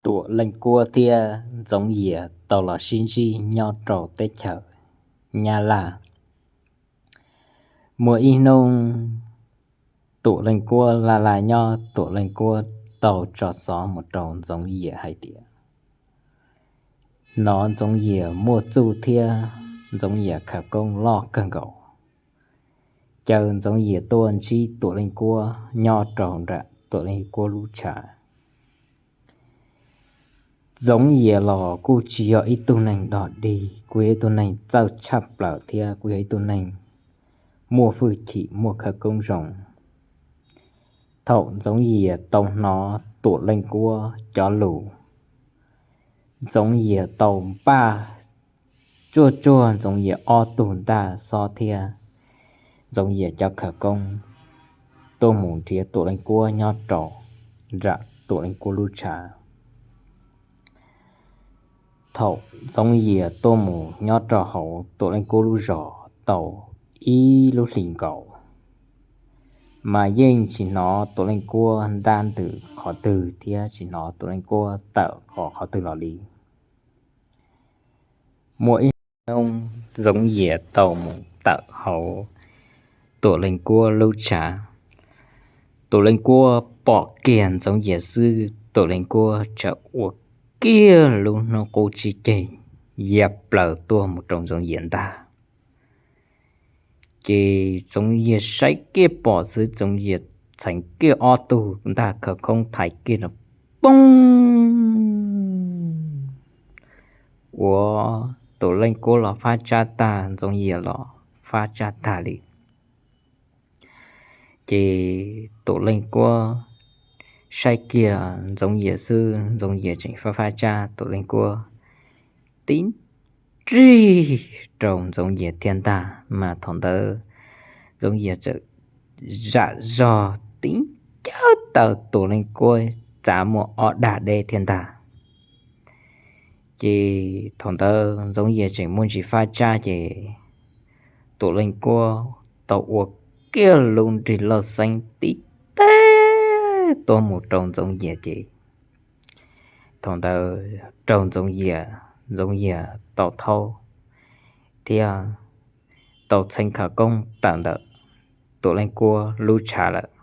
Tuam Leej Kuab thiab Ntxoov Yias tau los sib ntsib nyob rau teb chaws Nyab Laj. Muaj ib hnub Tuam Leej Kuab laj laj nyob, Tuam Leej Kuab tau tso xov mus rau Ntxoov Yias hais tias hnov Ntxoov Yias muaj txuj thiab Ntxoov Yias khawv koob loj kawg nkaus, caw Ntxoov Yias tuaj ntsib Tuam Leej Kuab nyob rau nram Tuam Leej Kuab lub tshav. Ntxoov Yias los kuj tsis yog ib tug neeg dog dig, kuj yog ib tug neeg txawj tshaj plaws thiab kuj yog ib tug neeg muaj hwj chim muaj khawv koob zoo. Thaum Ntxoov Yias tau hnov Tuam Leej Kuab cov lus, Ntxoov Yias tau npaj tsuaj tsuag Ntxoov Yias ob tug ntaj xob thiab Ntxoov Yias cov khawv koob tuaj mus nrhiav Tuam Leej Kuab nyob rau nram Tuam Leej Kuab lub tshav. Thaum Ntxoov Yias tuaj mus nyob rau hauv Tuam Leej Kuab lub zos tau ib lub hlis nkaus, mas yeej tsis hnov Tuam Leej Kuab ntab ntws qhov twg thiab tsis hnov Tuam Leej Kuab tawm qhov twg los li. Muaj ib hnub Ntxoov Yias tau mus tawm hauv Tuam Leej Kuab lub tshav. Tuam Leej Kuab pom kiag Ntxoov Yias xwb, Tuam Leej Kuab txawm ua kiag lub hnub qub tsib ceg ya plaws tuaj mus rau Ntxoov Yias ntag. Ces Ntxoov Yias saib kiag pom xwb, Ntxoov Yias txheev kiag ob tug ntaj khawv koob thaiv kiag no, poob, ua Tuam Leej Kuab los fab tsab tag, Ntxoov Yias los fab tsab tag li. Ces Tuam Leej Kuab saib kiag Ntxoov Yias xwb, Ntxoov Yias tseem fab fab tsab, Tuam Leej Kuab tib nrig rau Ntxoov Yias thiab ntag. Mas thaum ntawd Ntxoov Yias txawm zam zog tib ncaws taw Tuam Leej Kuab txav muaj ob dag deb thiab ntag. Ces thaum ntawd Ntxoov Yias tseem muaj ntsis fab tsab ces Tuam Leej Kuab tau ua kiag lub nrig loj xeeb tib teg tuaj mus rau Ntxoov Yias ces thaum ntawd raug Ntxoov Yias, Ntxoov Yias tau thaub thiab tau txheev khawv koob tawm ntawm Tuam Leej Kuab lub tshav lawm.